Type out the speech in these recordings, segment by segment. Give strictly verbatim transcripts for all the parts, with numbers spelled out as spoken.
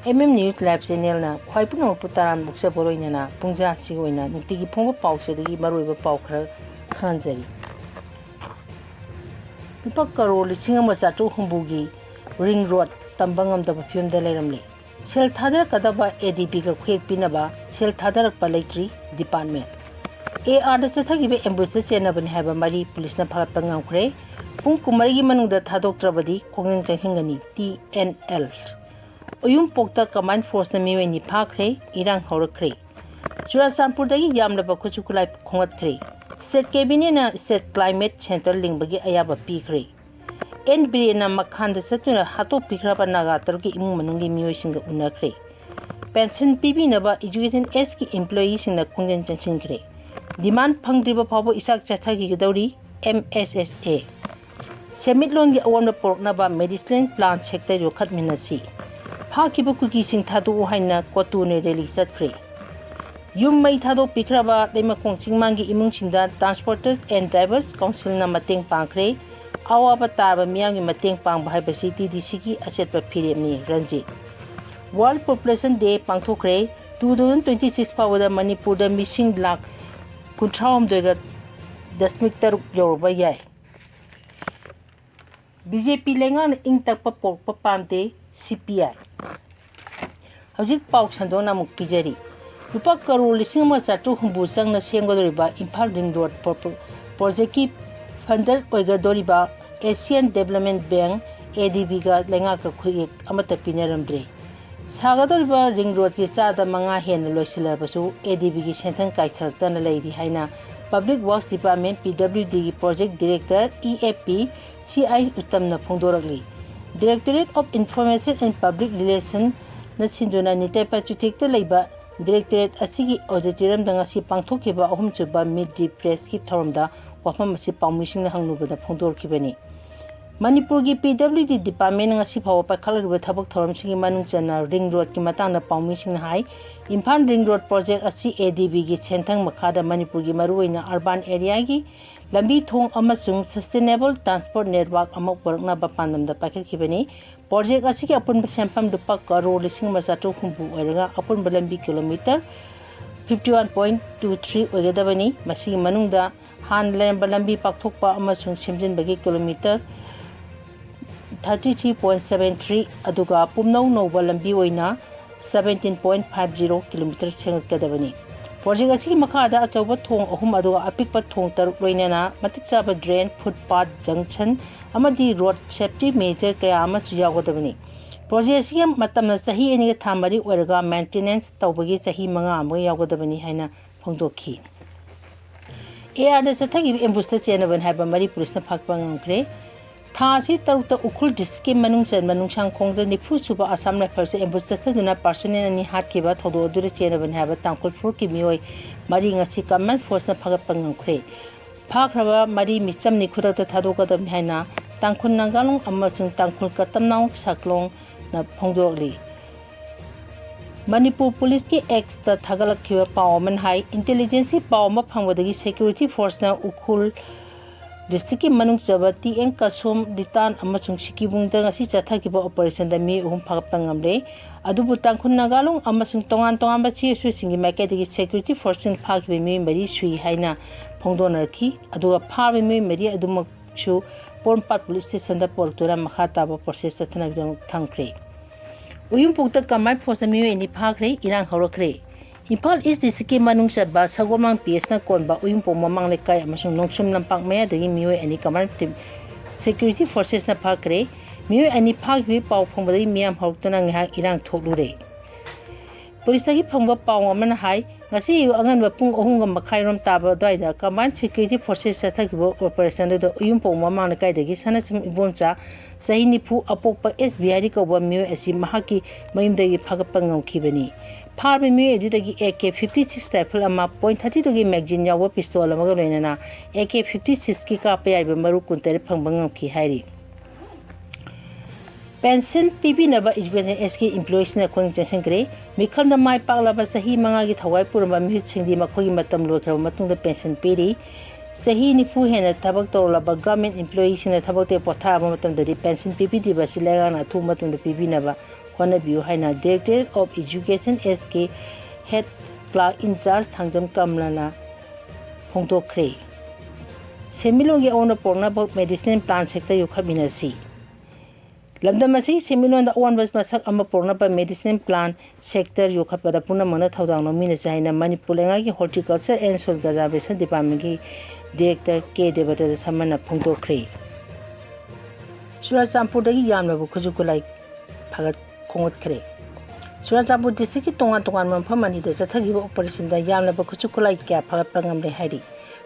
M M News Live Channelꯅ ꯈ꯭ꯋꯥꯏ ꯄꯨꯝꯅꯃꯛꯄꯨ ꯇꯔꯥꯝꯅ ꯑꯣꯛꯆꯕ ꯂꯣꯏꯅꯅ ꯄꯨꯡꯖꯥꯁꯤꯒꯤ ꯑꯣꯏꯅ ꯅꯨꯡꯇꯤꯒꯤ ꯐꯣꯡꯕ ꯄꯥꯎꯁꯤꯗꯒꯤ ꯃꯔꯨꯑꯣꯏꯕ ꯄꯥꯎ ꯈꯔ ꯈꯪꯍꯟꯖꯔꯤ꯫ ꯂꯨꯄꯥ ꯀꯔꯣꯔ ꯂꯤꯁꯤꯡ ꯑꯃ ꯆꯥꯇ꯭ꯔꯨꯛ ꯍꯨꯝꯐꯨꯒꯤ ring road ꯇꯝꯕ ꯉꯝꯗꯕ ꯐꯤꯕꯝꯗ ꯂꯩꯔꯝꯂꯦ꯫ ꯁꯦꯜ ꯊꯥꯗꯔꯛꯀꯗꯕ ADBꯒ ꯈꯨꯌꯦꯛ ꯄꯤꯅꯕ ꯁꯦꯜ ꯊꯥꯗꯔꯛꯄ ꯂꯩꯇ꯭ꯔꯤ department꯫ ARꯗ ꯆꯠꯊꯈꯤꯕ ambusheꯗ ꯆꯦꯟꯅꯕꯅꯤ ꯍꯥꯏꯕ ꯃꯔꯤ ꯄꯨꯂꯤꯁꯅ ꯐꯥꯒꯠꯄ ꯉꯝꯈ꯭ꯔꯦ꯫ ꯄꯨꯡ ꯀꯨꯟꯃꯔꯤꯒꯤ ꯃꯅꯨꯡꯗ ꯊꯥꯗꯣꯛꯇ꯭ꯔꯕꯗꯤ ꯈꯣꯡꯖꯪ ꯆꯪꯁꯤꯟꯒꯅꯤ, TNL꯫ ꯑꯣꯌꯨꯝꯄꯣꯛꯇ combined forceꯅ ꯃꯤꯑꯣꯏ ꯑꯅꯤ ꯐꯥꯈ꯭ꯔꯦ, ꯏꯔꯥꯡ ꯍꯧꯔꯛꯈ꯭ꯔꯦ꯫ ꯆꯨꯔꯥꯆꯥꯟꯄꯨꯔꯗꯒꯤ ꯌꯥꯝꯂꯕ ꯈꯨꯠꯁꯨ ꯈꯨꯠꯂꯥꯏ ꯈꯣꯝꯒꯠꯈ꯭ꯔꯦ꯫ State Cabinetꯅ State Climate Center ꯂꯤꯡꯕꯒꯤ ꯑꯌꯥꯕ ꯄꯤꯈ꯭ꯔꯦ꯫ ꯑꯦꯟ ꯕꯤꯔꯦꯟꯅ ꯃꯈꯥꯟꯗ ꯆꯠꯇꯨꯅ ꯍꯥꯠꯇꯣꯛꯄꯤꯈ꯭ꯔꯕ ꯅꯥꯒꯥ ꯇꯔꯨꯛꯀꯤ ꯏꯃꯨꯡ ꯃꯅꯨꯡꯒꯤ ꯃꯤꯑꯣꯏꯁꯤꯡꯒ ꯎꯅꯈ꯭ꯔꯦ꯫ Pension ꯄꯤꯕꯤꯅꯕ Education Ageꯀꯤ employeeꯁꯤꯡꯅ ꯈꯣꯡꯖꯪ ꯆꯪꯁꯤꯟꯈ꯭ꯔꯦ꯫ Demand ꯐꯪꯗ꯭ꯔꯤꯕ ꯐꯥꯎꯕ ꯏꯆꯥꯛ ꯆꯠꯊꯈꯤꯒꯗꯧꯔꯤ, MSSA꯫ ꯁꯦꯟꯃꯤꯠꯂꯣꯟꯒꯤ ꯑꯑꯣꯟꯕ ꯄꯨꯔꯛꯅꯕ medicinal plant sector ꯌꯣꯛꯈꯠꯃꯤꯟꯅꯁꯤ꯫ ꯐꯥꯈꯤꯕ ꯀꯨꯀꯤꯁꯤꯡ ꯊꯥꯗꯣꯛꯎ ꯍꯥꯏꯅ COTUꯅ rally ꯆꯠꯈ꯭ꯔꯦ꯫ ꯌꯨꯝ ꯃꯩ ꯊꯥꯗꯣꯛꯄꯤꯈ꯭ꯔꯕ ꯂꯩꯃꯈꯣꯡ ꯆꯤꯡꯃꯥꯡꯒꯤ ꯏꯃꯨꯡꯁꯤꯡꯗ Transporters and Drivers Councilꯅ ꯃꯇꯦꯡ ꯄꯥꯡꯈ꯭ꯔꯦ꯫ ꯑꯋꯥꯕ ꯇꯥꯔꯕ ꯃꯤꯌꯥꯝꯒꯤ ꯃꯇꯦꯡ ꯄꯥꯡꯕ ꯍꯥꯏꯕꯁꯤ TDCꯒꯤ ꯑꯆꯦꯠꯄ ꯐꯤꯔꯦꯞꯅꯤ, Ranjit. World Population Day ꯄꯥꯡꯊꯣꯛꯈ꯭ꯔꯦ꯫ Two thousand twenty six ꯐꯥꯎꯕꯗ ꯃꯅꯤꯄꯨꯔꯗ ꯃꯤꯁꯤꯡ ꯂꯥꯈ ꯀꯨꯟꯊ꯭ꯔꯥ ꯍꯨꯝꯗꯣꯏꯒ ꯗꯁꯃꯤꯛ ꯇꯔꯨꯛ ꯌꯧꯔꯕ ꯌꯥꯏ꯫ BJP ꯂꯩꯉꯥꯛꯅ ꯏꯪ ꯇꯞꯄ ꯄꯣꯔꯛꯄ ꯄꯥꯝꯗꯦ, CPI꯫ ꯍꯧꯖꯤꯛ ꯄꯥꯎ ꯁꯟꯗꯣꯛꯅ ꯑꯃꯨꯛ ꯄꯤꯖꯔꯤ꯫ ꯂꯨꯄꯥ ꯀꯔꯣꯔ ꯂꯤꯁꯤꯡ ꯑꯃ ꯆꯥꯇ꯭ꯔꯨꯛ ꯍꯨꯝꯐꯨ ꯆꯪꯅ ꯁꯦꯝꯒꯗꯧꯔꯤꯕ ꯏꯝꯐꯥꯜ ring road ꯄ꯭ꯔꯣ-, projectꯀꯤ funder ꯑꯣꯏꯒꯗꯧꯔꯤꯕ Asian Development Bank, ADBꯒ ꯂꯩꯉꯥꯛꯀ ꯈꯨꯠꯌꯦꯛ ꯑꯃꯠꯇ ꯄꯤꯅꯔꯝꯗ꯭ꯔꯦ꯫ ꯁꯥꯒꯗꯧꯔꯤꯕ ring roadꯀꯤ ꯆꯥꯗ ꯃꯉꯥ ꯍꯦꯟꯅ ꯂꯣꯏꯁꯤꯜꯂꯕꯁꯨ ADBꯒꯤ ꯁꯦꯟꯊꯪ ꯀꯥꯏꯊꯔꯛꯇꯅ ꯂꯩꯔꯤ ꯍꯥꯏꯅ Public Works Department, PWDꯒꯤ Project Director, EFP, C I ꯎꯠꯇꯝꯅ ꯐꯣꯡꯗꯣꯔꯛꯂꯤ꯫ Directorate of Information and Public Relationꯅ ꯁꯤꯟꯗꯨꯅ ꯅꯤꯇꯦꯄꯥ ꯆꯨꯊꯦꯛꯇ ꯂꯩꯕ directorate ꯑꯁꯤꯒꯤ auditoriumꯗ ꯉꯁꯤ ꯄꯥꯡꯊꯣꯛꯈꯤꯕ ꯑꯍꯨꯝꯁꯨꯕ Meet the Pressꯀꯤ ꯊꯧꯔꯝꯗ ꯋꯥꯐꯝ ꯑꯁꯤ ꯄꯥꯎꯃꯤꯁꯤꯡꯅ ꯍꯪꯂꯨꯕꯗ ꯐꯣꯡꯗꯣꯔꯛꯈꯤꯕꯅꯤ꯫ ꯃꯅꯤꯄꯨꯔꯒꯤ PWD departmentꯅ ꯉꯁꯤ ꯐꯥꯎꯕ ꯄꯥꯏꯈꯠꯂꯛꯂꯤꯕ ꯊꯕꯛ ꯊꯧꯔꯝꯁꯤꯡꯒꯤ ꯃꯅꯨꯡ ꯆꯟꯅ ring roadꯀꯤ ꯃꯇꯥꯡꯗ ꯄꯥꯎꯃꯤꯁꯤꯡꯅ ꯍꯥꯏ, ꯏꯝꯐꯥꯜ ring road project ꯑꯁꯤ ADBꯒꯤ ꯁꯦꯟꯊꯪ ꯃꯈꯥꯗ ꯃꯅꯤꯄꯨꯔꯒꯤ ꯃꯔꯨꯑꯣꯏꯅ urban areaꯒꯤ ꯂꯝꯕꯤ ꯊꯣꯡ ꯑꯃꯁꯨꯡ sustainable transport network ꯑꯃ ꯄꯨꯔꯛꯅꯕ ꯄꯥꯟꯗꯝꯗ ꯄꯥꯏꯈꯠꯈꯤꯕꯅꯤ꯫ ꯄ꯭ꯔꯣꯖꯦꯛ ꯑꯁꯤꯒꯤ ꯑꯄꯨꯟꯕ ꯁꯦꯟꯐꯝ ꯂꯨꯄꯥ ꯀꯔꯣꯔ ꯂꯤꯁꯤꯡ ꯑꯃ ꯆꯥꯇ꯭ꯔꯨꯛ ꯍꯨꯝꯐꯨ ꯑꯣꯏꯔꯒ, ꯑꯄꯨꯟꯕ ꯂꯝꯕꯤ kilometre fifty one point two three ꯑꯣꯏꯒꯗꯕꯅꯤ꯫ ꯃꯁꯤꯒꯤ ꯃꯅꯨꯡꯗ ꯍꯥꯟꯅ ꯂꯩꯔꯝꯕ ꯂꯝꯕꯤ ꯄꯥꯛꯊꯣꯛꯄ ꯑꯃꯁꯨꯡ ꯁꯦꯝꯖꯤꯟꯕꯒꯤ kilometre thirty three point seven three, ꯑꯗꯨꯒ ꯄꯨꯝꯅꯧ ꯅꯧꯕ ꯂꯝꯕꯤ ꯑꯣꯏꯅ seventeen point five zero kilometre ꯁꯦꯝꯒꯠꯀꯗꯕꯅꯤ꯫ ꯄ꯭ꯔꯣꯖꯦꯛ ꯑꯁꯤꯒꯤ ꯃꯈꯥꯗ ꯑꯆꯧꯕ ꯊꯣꯡ ꯑꯍꯨꯝ, ꯑꯗꯨꯒ ꯑꯄꯤꯛꯄ ꯊꯣꯡ ꯇꯔꯨꯛ, ꯂꯣꯏꯅꯅ ꯃꯇꯤꯛ ꯆꯥꯕ drain, footpath, junction ꯑꯃꯗꯤ road safety measure ꯀꯌꯥ ꯑꯃꯁꯨ ꯌꯥꯎꯒꯗꯕꯅꯤ꯫ ꯄ꯭ꯔꯣꯖꯦꯛ ꯑꯁꯤꯒꯤ ꯃꯇꯝꯅ ꯆꯍꯤ ꯑꯅꯤꯒ ꯊꯥ ꯃꯔꯤ ꯑꯣꯏꯔꯒ, maintenance ꯇꯧꯕꯒꯤ ꯆꯍꯤ ꯃꯉꯥ ꯑꯃꯒ ꯌꯥꯎꯒꯗꯕꯅꯤ ꯍꯥꯏꯅ ꯐꯣꯡꯗꯣꯛꯈꯤ꯫ ꯑꯦ ꯑꯥꯔꯗ ꯆꯠꯊꯈꯤꯕ ambushꯇ ꯆꯦꯟꯅꯕꯅꯤ ꯍꯥꯏꯕ ꯃꯔꯤ ꯄꯨꯂꯤꯁꯅ ꯐꯥꯒꯠꯄ ꯉꯝꯈ꯭ꯔꯦ꯫ ꯊꯥ ꯑꯁꯤ ꯇꯔꯨꯛꯇ ꯎꯈ꯭ꯔꯨꯜ districtꯀꯤ ꯃꯅꯨꯡ ꯆꯟꯕ ꯅꯨꯡꯁꯥꯡꯈꯣꯡꯗ ꯅꯤꯐꯨ ꯁꯨꯕ Assam Riflesꯇ ambush ꯆꯠꯊꯗꯨꯅ personnel ꯑꯅꯤ ꯍꯥꯠꯈꯤꯕ ꯊꯧꯗꯣꯛ ꯑꯗꯨꯗ ꯆꯦꯟꯅꯕꯅꯤ ꯍꯥꯏꯕ ꯇꯥꯡꯈꯨꯜ ꯐꯨꯔꯨꯞꯀꯤ ꯃꯤꯑꯣꯏ ꯃꯔꯤ ꯉꯁꯤ command forceꯅ ꯐꯥꯒꯠꯄ ꯉꯝꯈ꯭ꯔꯦ꯫ ꯐꯥꯈ꯭ꯔꯕ ꯃꯔꯤ ꯃꯤꯆꯝꯅꯤ ꯈꯨꯗꯛꯇ ꯊꯥꯗꯣꯛꯀꯗꯕꯅꯤ ꯍꯥꯏꯅ ꯇꯥꯡꯈꯨꯜ ꯅꯥꯒꯥꯂꯣꯡ ꯑꯃꯁꯨꯡ ꯇꯥꯡꯈꯨꯜ ꯀꯇꯝꯅꯥꯎ ꯁꯥꯀꯂꯣꯡꯅ ꯐꯣꯡꯗꯣꯛꯂꯤ꯫ ꯃꯅꯤꯄꯨꯔ ꯄꯨꯂꯤꯁꯀꯤ Xꯇ ꯊꯥꯒꯠꯂꯛꯈꯤꯕ ꯄꯥꯎ ꯑꯃꯅ ꯍꯥꯏ, intelligenceꯀꯤ ꯄꯥꯎ ꯑꯃ ꯐꯪꯕꯗꯒꯤ security forceꯅ ꯎꯈ꯭ꯔꯨꯜ districtꯀꯤ ꯃꯅꯨꯡ ꯆꯟꯕ ꯇꯤ ꯑꯦꯟ ꯀꯁꯣꯝ, ꯂꯤꯇꯥꯟ ꯑꯃꯁꯨꯡ ꯁꯤꯀꯤꯕꯨꯡꯗ ꯉꯁꯤ ꯆꯠꯊꯈꯤꯕ operationꯗ ꯃꯤꯑꯣꯏ ꯑꯍꯨꯝ ꯐꯥꯒꯠꯄ ꯉꯝꯂꯦ꯫ ꯑꯗꯨꯕꯨ ꯇꯥꯡꯈꯨꯜ ꯅꯥꯒꯥꯂꯣꯡ ꯑꯃꯁꯨꯡ ꯇꯣꯉꯥꯟ ꯇꯣꯉꯥꯟꯕ ꯆꯦ ꯁꯨꯁꯤꯡꯒꯤ ꯃꯥꯏꯀꯩꯗꯒꯤ security forceꯁꯤꯡ ꯐꯥꯈꯤꯕ ꯃꯤꯑꯣꯏ ꯃꯔꯤ ꯁꯨꯏ ꯍꯥꯏꯅ ꯐꯣꯡꯗꯣꯛꯅꯔꯛꯈꯤ꯫ ꯑꯗꯨꯒ ꯐꯥꯔꯕ ꯃꯤꯑꯣꯏ ꯃꯔꯤ ꯑꯗꯨꯃꯛꯁꯨ ꯄꯣꯔꯣꯝꯄꯥꯠ ꯄꯨꯂꯤꯁ ꯁ꯭ꯇꯦꯁꯟꯗ ꯄꯨꯔꯛꯇꯨꯅ ꯃꯈꯥ ꯇꯥꯕ process ꯆꯠꯊꯅꯕꯒꯤꯗꯃꯛ ꯊꯝꯈ꯭ꯔꯦ꯫ ꯎꯌꯨꯝꯄꯣꯛꯇ combined forceꯅ ꯃꯤꯑꯣꯏ ꯑꯅꯤ ꯐꯥꯈ꯭ꯔꯦ꯫ ꯏꯔꯥꯡ ꯍꯧꯔꯛꯈ꯭ꯔꯦ꯫ ꯏꯝꯐꯥꯜ East districtꯀꯤ ꯃꯅꯨꯡ ꯆꯟꯕ ꯁꯒꯣꯜꯃꯥꯡ P Sꯅ ꯀꯣꯟꯕ ꯎꯌꯨꯝꯄꯣꯛ ꯃꯃꯥꯡ ꯂꯩꯀꯥꯏ ꯑꯃꯁꯨꯡ ꯅꯣꯡꯁꯨꯝ ꯂꯝꯄꯥꯛ ꯃꯌꯥꯗꯒꯤ ꯃꯤꯑꯣꯏ ꯑꯅꯤ combined team security forcesꯅ ꯐꯥꯈ꯭ꯔꯦ꯫ ꯃꯤꯑꯣꯏ ꯑꯅꯤ ꯐꯥꯈꯤꯕꯒꯤ ꯄꯥꯎ ꯐꯪꯕꯗꯒꯤ ꯃꯤꯌꯥꯝ ꯍꯧꯔꯛꯇꯨꯅ ꯉꯥꯏꯍꯥꯛ ꯏꯔꯥꯡ ꯊꯣꯛꯂꯨꯔꯦ꯫ ꯄꯨꯂꯤꯁꯇꯒꯤ ꯐꯪꯕ ꯄꯥꯎ ꯑꯃꯅ ꯍꯥꯏ, ꯉꯁꯤ ꯑꯌꯨꯛ ꯑꯉꯟꯕ ꯄꯨꯡ ꯑꯍꯨꯝꯒ ꯃꯈꯥꯏꯔꯣꯝ ꯇꯥꯕ ꯑꯗꯨꯋꯥꯏꯗ combined security forces ꯆꯠꯊꯈꯤꯕ operation ꯑꯗꯨꯗ ꯎꯌꯨꯝꯄꯣꯛ ꯃꯃꯥꯡ ꯂꯩꯀꯥꯏꯗꯒꯤ ꯁꯅꯥꯁꯤꯝ ꯏꯕꯣꯝꯆꯥ, ꯆꯍꯤ ꯅꯤꯐꯨ, ꯑꯄꯣꯛꯄ ꯑꯦꯁ ꯕꯤꯍꯥꯔꯤ ꯀꯧꯕ ꯃꯤꯑꯣꯏ ꯑꯁꯤ ꯃꯍꯥꯛꯀꯤ ꯃꯌꯨꯝꯗꯒꯤ ꯐꯥꯒꯠꯄ ꯉꯝꯈꯤꯕꯅꯤ꯫ ꯐꯥꯔꯕ ꯃꯤꯑꯣꯏ ꯑꯗꯨꯗꯒꯤ A K fifty six rifle ꯑꯃ, point thirty twoꯒꯤ magazine ꯌꯥꯎꯕ pistol ꯑꯃꯒ ꯂꯣꯏꯅꯅ A K fifty sixꯀꯤ ꯀꯥꯞꯄ ꯌꯥꯔꯤꯕ ꯃꯔꯨ ꯀꯨꯟꯇꯔꯦꯠ ꯐꯪꯕ ꯉꯝꯈꯤ ꯍꯥꯏꯔꯤ꯫ Pension ꯄꯤꯕꯤꯅꯕ Education Sꯀꯤ employeesꯅ ꯈꯣꯡꯖꯪ ꯆꯪꯁꯤꯟꯈ꯭ꯔꯦ꯫ ꯃꯤꯈꯜꯗ ꯃꯥꯏ ꯄꯥꯛꯂꯕ ꯆꯍꯤ ꯃꯉꯥꯒꯤ ꯊꯋꯥꯏ ꯄꯨꯔꯝꯕ ꯃꯤꯍꯨꯠꯁꯤꯡꯗꯤ ꯃꯈꯣꯏꯒꯤ ꯃꯇꯝ ꯂꯣꯏꯈ꯭ꯔꯕ ꯃꯇꯨꯡꯗ pension ꯄꯤꯔꯤ꯫ ꯆꯍꯤ ꯅꯤꯐꯨ ꯍꯦꯟꯅ ꯊꯕꯛ ꯇꯧꯔꯛꯂꯕ ꯒꯚꯔꯟꯃꯦꯟꯠ ꯏꯝꯄ꯭ꯂꯣꯌꯤꯁꯤꯡꯅ ꯊꯕꯛꯇꯒꯤ ꯄꯣꯊꯥꯕ ꯃꯇꯝꯗꯗꯤ ꯄꯦꯟꯁꯟ ꯄꯤꯕꯤꯗ꯭ꯔꯤꯕ ꯑꯁꯤ ꯂꯩꯉꯥꯛꯅ ꯑꯊꯨꯕ ꯃꯇꯝꯗ ꯄꯤꯕꯤꯅꯕ ꯍꯣꯠꯅꯕꯤꯌꯨ ꯍꯥꯏꯅ Director of Education S K Head Clerk in Charge Thangjam ꯀꯃꯂꯥꯅ ꯐꯣꯡꯗꯣꯛꯈ꯭ꯔꯦ꯫ ꯁꯦꯟꯃꯤꯠꯂꯣꯟꯒꯤ ꯑꯑꯣꯟꯕ ꯄꯨꯔꯛꯅꯕ medicinal plant sector ꯌꯣꯛꯈꯠꯃꯤꯟꯅꯁꯤ꯫ ꯂꯝꯗꯝ ꯑꯁꯤꯒꯤ ꯁꯦꯟꯃꯤꯠꯂꯣꯟꯗ ꯑꯑꯣꯟꯕ ꯃꯁꯛ ꯑꯃ ꯄꯨꯔꯛꯅꯕ medicinal plant sector ꯌꯣꯛꯈꯠꯄꯗ ꯄꯨꯝꯅꯃꯛꯅ ꯊꯧꯗꯥꯡ ꯂꯧꯃꯤꯟꯅꯁꯤ ꯍꯥꯏꯅ ꯃꯅꯤꯄꯨꯔ ꯂꯩꯉꯥꯛꯀꯤ Horticulture and Soil Conservation Departmentꯀꯤ Director K ꯗꯦꯕꯗꯠꯇ ꯁꯃꯟꯅ ꯐꯣꯡꯗꯣꯛꯈ꯭ꯔꯦ꯫ ꯆꯨꯔꯥꯆꯥꯟꯄꯨꯔꯗꯒꯤ ꯌꯥꯝꯂꯕ ꯈꯨꯠꯁꯨ ꯈꯨꯠꯂꯥꯏ ꯐꯥꯒꯠ ꯈꯣꯝꯒꯠꯈ꯭ꯔꯦ꯫ ꯆꯨꯔꯥꯆꯥꯟꯄꯨꯔ districtꯀꯤ ꯇꯣꯉꯥꯟ ꯇꯣꯉꯥꯟꯕ ꯃꯐꯝ ꯑꯅꯤꯗ ꯆꯠꯊꯈꯤꯕ operationꯗ ꯌꯥꯝꯂꯕ ꯈꯨꯠꯁꯨ ꯈꯨꯠꯂꯥꯏ ꯀꯌꯥ ꯐꯥꯒꯠꯄ ꯉꯝꯂꯦ ꯍꯥꯏꯔꯤ꯫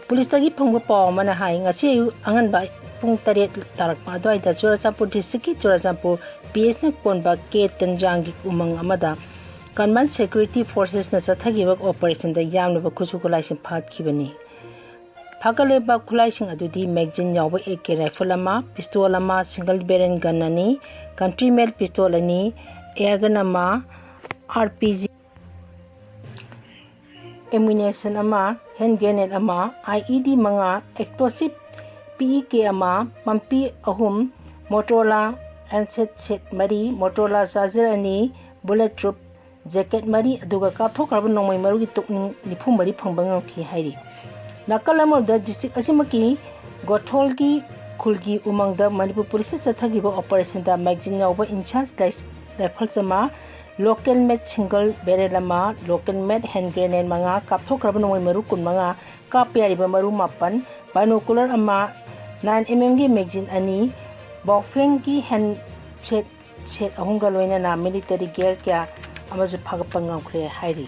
ꯄꯨꯂꯤꯁꯇꯒꯤ ꯐꯪꯕ ꯄꯥꯎ ꯑꯃꯅ ꯍꯥꯏ, ꯉꯁꯤ ꯑꯌꯨꯛ ꯑꯉꯟꯕ ꯄꯨꯡ ꯇꯔꯦꯠ ꯇꯥꯔꯛꯄ ꯑꯗꯨꯋꯥꯏꯗ ꯆꯨꯔꯥꯆꯥꯟꯄꯨꯔ districtꯀꯤ ꯆꯨꯔꯥꯆꯥꯟꯄꯨꯔ P Sꯅ ꯀꯣꯟꯕ K ꯇꯟꯖꯥꯡꯒꯤ ꯎꯃꯪ ꯑꯃꯗ Common Security Forcesꯅ ꯆꯠꯊꯈꯤꯕ operationꯗ ꯌꯥꯝꯂꯕ ꯈꯨꯠꯁꯨ ꯈꯨꯠꯂꯥꯏꯁꯤꯡ ꯐꯥꯒꯠꯈꯤꯕꯅꯤ꯫ ꯐꯥꯒꯠꯂꯤꯕ ꯈꯨꯠꯂꯥꯏꯁꯤꯡ ꯑꯗꯨꯗꯤ magazine ꯌꯥꯎꯕ A K rifle ꯑꯃ, pistol ꯑꯃ, single barrel gun ꯑꯅꯤ, country made pistol ꯑꯅꯤ, air gun ꯑꯃ, R P G ammunition ꯑꯃ, hand grenade ꯑꯃ, I E D ꯃꯉꯥ, explosive P E K ꯑꯃ, ꯄꯝꯄꯤ ꯑꯍꯨꯝ, Motorola handset set ꯃꯔꯤ, Motorola charger ꯑꯅꯤ, bullet proof jacket ꯃꯔꯤ, ꯑꯗꯨꯒ ꯀꯥꯞꯊꯣꯛꯈ꯭ꯔꯕ ꯅꯣꯡꯃꯩ ꯃꯔꯨꯒꯤ ꯇꯣꯛꯅꯤꯡ ꯅꯤꯐꯨ ꯃꯔꯤ ꯐꯪꯕ ꯉꯝꯈꯤ ꯍꯥꯏꯔꯤ꯫ ꯅꯥꯀꯜ ꯑꯃꯔꯣꯝꯗ district ꯑꯁꯤꯃꯛꯀꯤ ꯒꯣꯊꯣꯜꯒꯤ ꯈꯨꯜꯒꯤ ꯎꯃꯪꯗ ꯃꯅꯤꯄꯨꯔ ꯄꯨꯂꯤꯁꯅ ꯆꯠꯊꯈꯤꯕ operationꯗ magazine ꯌꯥꯎꯕ INSAS rifles ꯑꯃ, local made single barrel ꯑꯃ, local made hand grenade ꯃꯉꯥ, ꯀꯥꯞꯊꯣꯛꯈ꯭ꯔꯕ ꯅꯣꯡꯃꯩ ꯃꯔꯨ ꯀꯨꯟꯃꯉꯥ, ꯀꯥꯞꯄ ꯌꯥꯔꯤꯕ ꯃꯔꯨ ꯃꯥꯄꯟ, binocular ꯑꯃ, nine M M ꯒꯤ magazine ꯑꯅꯤ, ꯕꯥꯎꯐꯦꯡꯒꯤ handset set ꯑꯍꯨꯝꯒ ꯂꯣꯏꯅꯅ military gear ꯀꯌꯥ ꯑꯃꯁꯨ ꯐꯥꯒꯠꯄ ꯉꯝꯈ꯭ꯔꯦ ꯍꯥꯏꯔꯤ꯫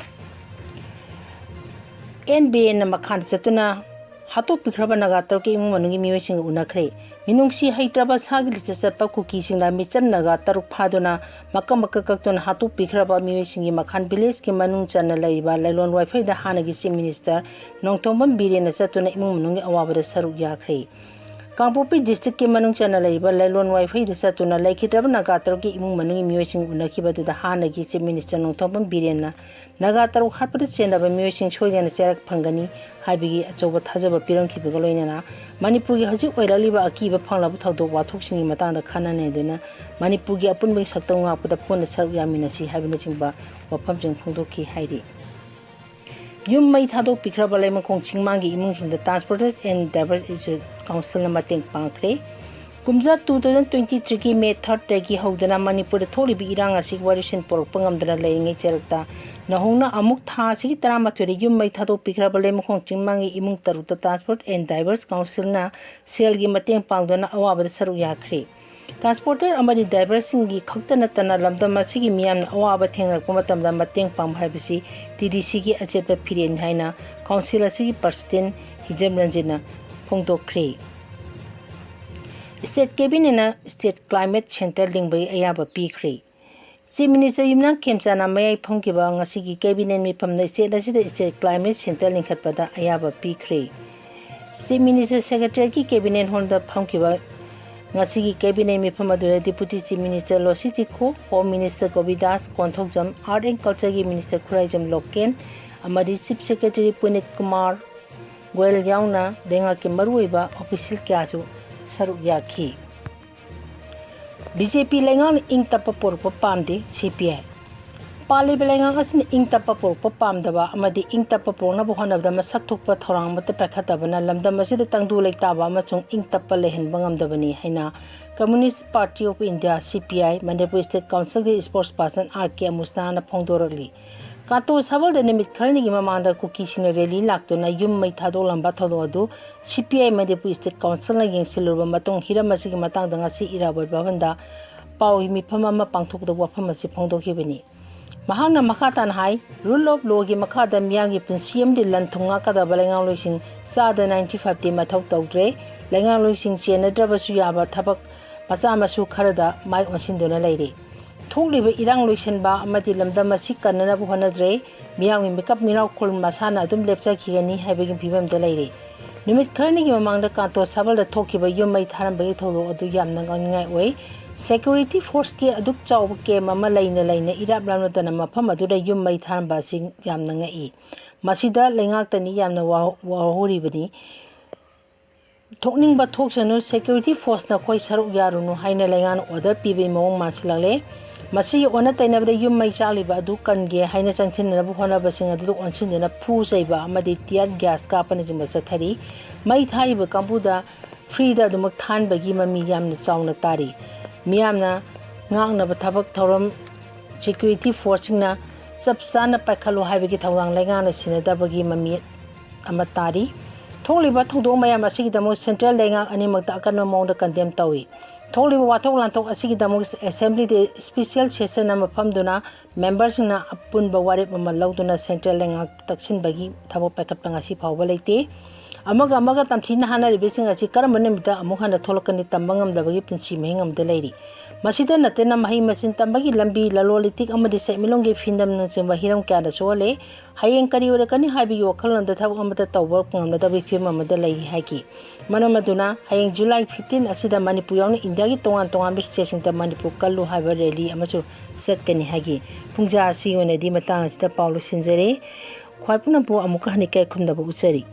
N B Nꯅ ꯃꯈꯥꯗ ꯆꯠꯇꯨꯅ ꯍꯥꯠꯇꯣꯛꯄꯤꯈ꯭ꯔꯕ ꯅꯥꯒꯥ ꯇꯔꯨꯛꯀꯤ ꯏꯃꯨꯡ ꯃꯅꯨꯡꯒꯤ ꯃꯤꯑꯣꯏꯁꯤꯡꯒ ꯎꯅꯈ꯭ꯔꯦ꯫ ꯃꯤꯅꯨꯡꯁꯤ ꯍꯩꯇ꯭ꯔꯕ ꯁꯥꯒꯤ ꯂꯤꯆꯠ ꯆꯠꯄ ꯀꯨꯀꯤꯁꯤꯡꯅ ꯃꯤꯆꯝ ꯅꯥꯒꯥ ꯇꯔꯨꯛ ꯐꯥꯗꯨꯅ ꯃꯀꯛ ꯃꯀꯛ ꯀꯛꯇꯨꯅ ꯍꯥꯠꯇꯣꯛꯄꯤꯈ꯭ꯔꯕ ꯃꯤꯑꯣꯏꯁꯤꯡꯒꯤ ꯃꯈꯥꯟ villageꯀꯤ ꯃꯅꯨꯡ ꯆꯟꯅ ꯂꯩꯔꯤꯕ ꯂꯥꯏꯂꯣꯟ ꯋꯥꯏꯐꯩꯗ ꯍꯥꯟꯅꯒꯤ Chief Minister ꯅꯣꯡꯊꯣꯝꯕꯝ ꯕꯤꯔꯦꯟꯅ ꯆꯠꯇꯨꯅ ꯏꯃꯨꯡ ꯃꯅꯨꯡꯒꯤ ꯑꯋꯥꯕꯗ ꯁꯔꯨꯛ ꯌꯥꯈ꯭ꯔꯦ꯫ ꯀꯥꯡꯄꯣꯛꯄꯤ ꯗꯤꯁꯇ꯭ꯔꯤꯛꯀꯤ ꯃꯅꯨꯡ ꯆꯟꯅ ꯂꯩꯔꯤꯕ ꯂꯥꯏꯂꯣꯟ ꯋꯥꯏꯐꯩꯗ ꯆꯠꯇꯨꯅ ꯂꯩꯈꯤꯗ꯭ꯔꯕ ꯅꯥꯒꯥ ꯇꯔꯨꯛꯀꯤ ꯏꯃꯨꯡ ꯃꯅꯨꯡꯒꯤ ꯃꯤꯑꯣꯏꯁꯤꯡ ꯎꯅꯈꯤꯕ ꯑꯗꯨꯗ ꯍꯥꯟꯅꯒꯤ ꯆꯤꯐ ꯃꯤꯅꯤꯁꯇꯔ ꯅꯣꯡꯊꯣꯝꯕꯝ ꯕꯤꯔꯦꯟꯅ ꯅꯥꯒꯥ ꯇꯔꯨꯛ ꯍꯥꯠꯄꯗ ꯆꯦꯟꯅꯕ ꯃꯤꯑꯣꯏꯁꯤꯡ ꯁꯣꯏꯗꯅ ꯆꯩꯔꯛ ꯐꯪꯒꯅꯤ ꯍꯥꯏꯕꯒꯤ ꯑꯆꯧꯕ ꯊꯥꯖꯕ ꯄꯤꯔꯝꯈꯤꯕꯒ ꯂꯣꯏꯅꯅ ꯃꯅꯤꯄꯨꯔꯒꯤ ꯍꯧꯖꯤꯛ ꯑꯣꯏꯔꯛꯂꯤꯕ ꯑꯀꯤꯕ ꯐꯪꯂꯕ ꯊꯧꯗꯣꯛ ꯋꯥꯊꯣꯛꯁꯤꯡꯒꯤ ꯃꯇꯥꯡꯗ ꯈꯟꯅ ꯅꯩꯅꯗꯨꯅ ꯃꯅꯤꯄꯨꯔꯒꯤ ꯑꯄꯨꯟꯕꯒꯤ ꯁꯛꯇꯝ ꯉꯥꯛꯄꯗ ꯄꯨꯟꯅ ꯁꯔꯨꯛ ꯌꯥꯃꯤꯟꯅꯁꯤ ꯍꯥꯏꯕꯅꯆꯤꯡꯕ ꯋꯥꯐꯝꯁꯤꯡ ꯐꯣꯡꯗꯣꯛꯈꯤ ꯍꯥꯏꯔꯤ꯫ ꯌꯨꯝ ꯃꯩ ꯊꯥꯗꯣꯛꯄꯤꯈ꯭ꯔꯕ ꯂꯩꯃꯈꯣꯡ ꯆꯤꯡꯃꯥꯡꯒꯤ ꯏꯃꯨꯡꯁꯤꯡꯗ Transporters and Drivers Issue Councilꯅ ꯃꯇꯦꯡ ꯄꯥꯡꯈ꯭ꯔꯦ꯫ ꯀꯨꯝꯖꯥ two thousand twenty threeꯒꯤ May thirdꯇꯒꯤ ꯍꯧꯗꯨꯅ ꯃꯅꯤꯄꯨꯔꯗ ꯊꯣꯛꯂꯤꯕ ꯏꯔꯥꯡ ꯑꯁꯤꯒꯤ ꯋꯥꯔꯤꯁꯤꯟ ꯄꯨꯔꯛꯄ ꯉꯝꯗꯅ ꯂꯩꯔꯤꯉꯩ ꯆꯩꯔꯛꯇ ꯅꯧꯍꯧꯅ ꯑꯃꯨꯛ ꯊꯥ ꯑꯁꯤꯒꯤ ꯇꯔꯥꯃꯥꯊꯣꯏꯗ ꯌꯨꯝ ꯃꯩ ꯊꯥꯗꯣꯛꯄꯤꯈ꯭ꯔꯕ ꯂꯩꯃꯈꯣꯡ ꯆꯤꯡꯃꯥꯡꯒꯤ ꯏꯃꯨꯡ ꯇꯔꯨꯛꯇ Transport and Drivers Councilꯅ ꯁꯦꯜꯒꯤ ꯃꯇꯦꯡ ꯄꯥꯡꯗꯨꯅ ꯑꯋꯥꯕꯗ ꯁꯔꯨꯛ ꯌꯥꯈ꯭ꯔꯦ꯫ Transporter ꯑꯃꯗꯤ driverꯁꯤꯡꯒꯤ ꯈꯛꯇ ꯅꯠꯇꯅ ꯂꯝꯗꯝ ꯑꯁꯤꯒꯤ ꯃꯤꯌꯥꯝꯅ ꯑꯋꯥꯕ ꯊꯦꯡꯅꯔꯛꯄ ꯃꯇꯝꯗ ꯃꯇꯦꯡ ꯄꯥꯡꯕ ꯍꯥꯏꯕꯁꯤ TDCꯒꯤ ꯑꯆꯦꯠꯄ ꯐꯤꯔꯦꯞꯅꯤ ꯍꯥꯏꯅ council ꯑꯁꯤꯒꯤ president ꯍꯤꯖꯝ ꯔꯟꯖꯤꯠꯅ ꯐꯣꯡꯗꯣꯛꯈ꯭ꯔꯦ꯫ State Cabinetꯅ State Climate Centre ꯂꯤꯡꯕꯒꯤ ꯑꯌꯥꯕ ꯄꯤꯈ꯭ꯔꯦ꯫ Chief Minister ꯌꯨꯝꯅꯥꯝ ꯈꯦꯝꯆꯥꯟꯅ ꯃꯌꯥꯏ ꯐꯝꯈꯤꯕ ꯉꯁꯤꯒꯤ Cabinet ꯃꯤꯐꯝꯗ state ꯑꯁꯤꯗ State Climate Centre ꯂꯤꯡꯈꯠꯄꯗ ꯑꯌꯥꯕ ꯄꯤꯈ꯭ꯔꯦ꯫ Chief Minister Secretariatꯀꯤ Cabinet Hallꯗ ꯐꯝꯈꯤꯕ ꯉꯁꯤꯒꯤ Cabinet ꯃꯤꯐꯝ ꯑꯗꯨꯗ Deputy Chief Minister Losii Dikho, Home Minister Govindas Konthoujam, Art and Cultureꯒꯤ Minister ꯈꯨꯔꯥꯏꯖꯝ ꯂꯣꯀꯦꯟ ꯑꯃꯗꯤ Chief Secretary ꯄꯨꯅꯤꯠ ꯀꯨꯃꯥꯔ ꯒꯣꯌꯜ ꯌꯥꯎꯅ ꯂꯩꯉꯥꯛꯀꯤ ꯃꯔꯨꯑꯣꯏꯕ official ꯀꯌꯥꯁꯨ ꯁꯔꯨꯛ ꯌꯥꯈꯤ꯫ BJP ꯂꯩꯉꯥꯛꯅ ꯏꯪ ꯇꯞꯄ ꯄꯣꯔꯛꯄ ꯄꯥꯝꯗꯦ, CPI꯫ ꯄꯥꯜꯂꯤꯕ ꯂꯩꯉꯥꯛ ꯑꯁꯤꯅ ꯏꯪ ꯇꯞꯄ ꯄꯣꯔꯛꯄ ꯄꯥꯝꯗꯕ ꯑꯃꯗꯤ ꯏꯪ ꯇꯞꯄ ꯄꯣꯔꯛꯅꯕ ꯍꯣꯠꯅꯕꯗ ꯃꯁꯛ ꯊꯣꯛꯄ ꯊꯧꯔꯥꯡ ꯑꯃꯠꯇ ꯄꯥꯏꯈꯠꯇꯕꯅ ꯂꯝꯗꯝ ꯑꯁꯤꯗ ꯇꯪꯗꯨ ꯂꯩꯇꯥꯕ ꯑꯃꯁꯨꯡ ꯏꯪ ꯇꯞꯄ ꯂꯩꯍꯟꯕ ꯉꯝꯗꯕꯅꯤ ꯍꯥꯏꯅ Communist Party of India, CPI, Manipur State Councilꯒꯤ spokesperson R K ꯑꯃꯨꯁꯅꯥꯅ ꯐꯣꯡꯗꯣꯔꯛꯂꯤ꯫ ꯀꯥꯡꯇꯣ ꯁꯥꯕꯜꯗ ꯅꯨꯃꯤꯠ ꯈꯔꯅꯤꯒꯤ ꯃꯃꯥꯡꯗ ꯀꯨꯀꯤꯁꯤꯡꯅ rally ꯂꯥꯛꯇꯨꯅ ꯌꯨꯝ ꯃꯩ ꯊꯥꯗꯣꯛꯂꯝꯕ ꯊꯧꯗꯣꯛ ꯑꯗꯨ CPI ꯃꯅꯤꯄꯨꯔ State Councilꯅ ꯌꯦꯡꯁꯤꯜꯂꯨꯔꯕ ꯃꯇꯨꯡ ꯍꯤꯔꯝ ꯑꯁꯤꯒꯤ ꯃꯇꯥꯡꯗ ꯉꯁꯤ ꯏꯔꯥꯕꯣꯠ ꯚꯕꯟꯗ ꯄꯥꯎꯒꯤ ꯃꯤꯐꯝ ꯑꯃ ꯄꯥꯡꯊꯣꯛꯄꯗ ꯋꯥꯐꯝ ꯑꯁꯤ ꯐꯣꯡꯗꯣꯛꯈꯤꯕꯅꯤ꯫ ꯃꯍꯥꯛꯅ ꯃꯈꯥ ꯇꯥꯅ ꯍꯥꯏ, Rule of Lawꯒꯤ ꯃꯈꯥꯗ ꯃꯤꯌꯥꯝꯒꯤ ꯄꯨꯟꯁꯤ ꯑꯃꯗꯤ ꯂꯟ ꯊꯨꯝ ꯉꯥꯛꯀꯗꯕ ꯂꯩꯉꯥꯛꯂꯣꯏꯁꯤꯡ ꯆꯥꯗ ninety fiveꯇꯤ ꯃꯊꯧ ꯇꯧꯗ꯭ꯔꯦ꯫ ꯂꯩꯉꯥꯛꯂꯣꯏꯁꯤꯡ ꯆꯦꯟꯅꯗ꯭ꯔꯕꯁꯨ ꯌꯥꯕ ꯊꯕꯛ ꯃꯆꯥ ꯃꯁꯨ ꯈꯔꯗ ꯃꯥꯏ ꯑꯣꯟꯁꯤꯟꯗꯨꯅ ꯂꯩꯔꯦ꯫ ꯊꯣꯛꯂꯤꯕ ꯏꯔꯥꯡ ꯂꯣꯏꯁꯤꯟꯕ ꯑꯃꯗꯤ ꯂꯝꯗꯝ ꯑꯁꯤ ꯀꯟꯅꯅꯕ ꯍꯣꯠꯅꯗ꯭ꯔꯦ꯫ ꯃꯤꯌꯥꯝꯒꯤ ꯃꯤꯀꯞ ꯃꯤꯔꯥꯎꯈꯣꯜ ꯃꯁꯥꯅ ꯑꯗꯨꯝ ꯂꯦꯞꯆꯈꯤꯒꯅꯤ ꯍꯥꯏꯕꯒꯤ ꯐꯤꯕꯝꯗ ꯂꯩꯔꯦ꯫ ꯅꯨꯃꯤꯠ ꯈꯔꯅꯤꯒꯤ ꯃꯃꯥꯡꯗ ꯀꯥꯟꯇꯣ ꯁꯥꯕꯜꯗ ꯊꯣꯛꯈꯤꯕ ꯌꯨꯝ ꯃꯩ ꯊꯥꯔꯝꯕꯒꯤ ꯊꯧꯗꯣꯛ ꯑꯗꯨ ꯌꯥꯝꯅ ꯉꯛꯅꯤꯡꯉꯥꯏ ꯑꯣꯏ꯫ ꯁꯦꯀ꯭ꯌꯨꯔꯤꯇꯤ ꯐꯣꯔꯁꯀꯤ ꯑꯗꯨꯛ ꯆꯥꯎꯕ ꯀꯦꯝ ꯑꯃ ꯂꯩꯅ ꯂꯩꯅ ꯏꯔꯥꯞ ꯂꯥꯞꯅꯗꯅ ꯃꯐꯝ ꯑꯗꯨꯗ ꯌꯨꯝ ꯃꯩ ꯊꯥꯔꯝꯕ ꯑꯁꯤ ꯌꯥꯝꯅ ꯉꯛꯏ꯫ ꯃꯁꯤꯗ ꯂꯩꯉꯥꯛꯇꯅꯤ ꯌꯥꯝꯅ ꯋꯥ-, ꯋꯥꯍꯧꯔꯤꯕꯅꯤ꯫ "ꯊꯣꯛꯅꯤꯡꯕ ꯊꯣꯛꯁꯅꯨ, ꯁꯦꯀ꯭ꯌꯨꯔꯤꯇꯤ ꯐꯣꯔꯁ ꯅꯈꯣꯏ ꯁꯔꯨꯛ ꯌꯥꯔꯨꯅꯨ" ꯍꯥꯏꯅ ꯂꯩꯉꯥꯛꯅ ꯑꯣꯔꯗꯔ ꯄꯤꯕꯒꯤ ꯃꯑꯣꯡ ꯃꯥꯟꯁꯤꯜꯂꯛꯂꯦ꯫ ꯃꯁꯤꯒꯤ ꯑꯣꯟꯅ ꯇꯩꯅꯕꯗ ꯌꯨꯝ ꯃꯩ ꯆꯥꯛꯂꯤꯕ ꯑꯗꯨ ꯀꯟꯒꯦ ꯍꯥꯏꯅ ꯆꯪꯁꯤꯟꯅꯅꯕ ꯍꯣꯠꯅꯕꯁꯤꯡ ꯑꯗꯨꯗ ꯑꯣꯟꯁꯤꯟꯗꯨꯅ ꯐꯨ ꯆꯩꯕ ꯑꯃꯗꯤ ꯇꯤꯌꯥꯔ ꯒ꯭ꯌꯥꯁ ꯀꯥꯞꯄꯅꯆꯤꯡꯕ ꯆꯠꯊꯔꯤ꯫ ꯃꯩ ꯊꯥꯔꯤꯕ ꯀꯥꯡꯕꯨꯗ ꯐ꯭ꯔꯤꯗ ꯑꯗꯨꯃꯛ ꯊꯥꯍꯟꯕꯒꯤ ꯃꯃꯤ ꯌꯥꯝꯅ ꯆꯥꯎꯅ ꯇꯥꯔꯤ꯫ ꯃꯤꯌꯥꯝꯅ ꯉꯥꯛꯅꯕ ꯊꯕꯛ ꯊꯧꯔꯝ ꯁꯦꯀ꯭ꯌꯨꯔꯤꯇꯤ ꯐꯣꯔꯁꯁꯤꯡꯅ ꯆꯞ ꯆꯥꯅ ꯄꯥꯏꯈꯠꯂꯨ ꯍꯥꯏꯕꯒꯤ ꯊꯧꯗꯥꯡ ꯂꯩꯉꯥꯛꯅ ꯁꯤꯟꯅꯗꯕꯒꯤ ꯃꯃꯤ ꯑꯃ ꯇꯥꯔꯤ꯫ ꯊꯣꯛꯂꯤꯕ ꯊꯧꯗꯣꯛ ꯃꯌꯥꯝ ꯑꯁꯤꯒꯤꯗꯃꯛ ꯁꯦꯟꯇ꯭ꯔꯦꯜ ꯂꯩꯉꯥꯛ ꯑꯅꯤꯃꯛꯇ ꯑꯀꯟꯕ ꯃꯑꯣꯡꯗ ꯀꯟꯗꯦꯝ ꯇꯧꯏ꯫ ꯊꯣꯛꯂꯤꯕ ꯋꯥꯊꯣꯛ ꯂꯥꯟꯊꯣꯛ ꯑꯁꯤꯒꯤꯗꯃꯛ ꯑꯦꯁꯦꯝꯕ꯭ꯂꯤꯗ ꯏꯁꯄꯤꯁꯤꯌꯦꯜ ꯁꯦꯁꯟ ꯑꯃ ꯐꯝꯗꯨꯅ ꯃꯦꯝꯕꯔꯁꯤꯡꯅ ꯑꯄꯨꯟꯕ ꯋꯥꯔꯦꯞ ꯑꯃ ꯂꯧꯗꯨꯅ ꯁꯦꯟꯇ꯭ꯔꯦꯜ ꯂꯩꯉꯥꯛ ꯇꯛꯁꯤꯟꯕꯒꯤ ꯊꯕꯛ ꯄꯥꯏꯈꯠꯄ ꯉꯁꯤ ꯐꯥꯎꯕ ꯂꯩꯇꯦ꯫ ꯑꯃꯒ ꯑꯃꯒ ꯇꯝꯊꯤꯅ ꯍꯥꯠꯅꯔꯤꯕꯁꯤꯡ ꯑꯁꯤ ꯀꯔꯝꯕ ꯅꯨꯃꯤꯠꯇ ꯑꯃꯨꯛ ꯍꯟꯅ ꯊꯣꯛꯂꯛꯀꯅꯤ ꯇꯝꯕ ꯉꯝꯗꯕꯒꯤ ꯄꯨꯟꯁꯤ ꯃꯍꯤꯡ ꯑꯃꯗ ꯂꯩꯔꯤ꯫ ꯃꯁꯤꯗ ꯅꯠꯇꯅ ꯃꯍꯩ ꯃꯁꯤꯡ ꯇꯝꯕꯒꯤ ꯂꯝꯕꯤ, ꯂꯂꯣꯟ ꯏꯇꯤꯛ ꯑꯃꯗꯤ ꯁꯦꯟꯃꯤꯠꯂꯣꯟꯒꯤ ꯐꯤꯕꯝꯅꯆꯤꯡꯕ ꯍꯤꯔꯝ ꯀꯌꯥꯗ ꯁꯣꯛꯍꯜꯂꯦ꯫ ꯍꯌꯦꯡ ꯀꯔꯤ ꯑꯣꯏꯔꯛꯀꯅꯤ ꯍꯥꯏꯕꯒꯤ ꯋꯥꯈꯜꯂꯣꯟꯗ ꯊꯕꯛ ꯑꯃꯠꯇ ꯇꯧꯕ ꯉꯝꯅꯗꯕꯒꯤ ꯐꯤꯕꯝ ꯑꯃꯗ ꯂꯩꯔꯤ ꯍꯥꯏꯈꯤ꯫ ꯃꯔꯝ ꯑꯗꯨꯅ ꯍꯌꯦꯡ ꯖꯨꯂꯥꯏ ꯐꯤꯐꯇꯤꯟ ꯑꯁꯤꯗ ꯃꯅꯤꯄꯨꯔ ꯌꯥꯎꯅ ꯏꯟꯗꯤꯌꯥꯒꯤ ꯇꯣꯉꯥꯟ ꯇꯣꯉꯥꯟꯕ ꯁ꯭ꯇꯦꯠꯁꯤꯡꯗ "ꯃꯅꯤꯄꯨꯔ ꯀꯜꯂꯨ" ꯍꯥꯏꯕ ꯔꯦꯂꯤ ꯑꯃꯁꯨ ꯆꯠꯀꯅꯤ ꯍꯥꯏꯈꯤ꯫ ꯄꯨꯡꯖꯥ ꯑꯁꯤꯒꯤ ꯑꯣꯏꯅꯗꯤ ꯃꯇꯥꯡ ꯑꯁꯤꯗ ꯄꯥꯎ ꯂꯣꯏꯁꯤꯟꯖꯔꯦ꯫ ꯈ꯭ꯋꯥꯏ ꯄꯨꯝꯅꯃꯛꯄꯨ ꯑꯃꯨꯛꯀ ꯍꯟꯅ ꯏꯀꯥꯏ ꯈꯨꯝꯅꯕ ꯎꯠꯆꯔꯤ꯫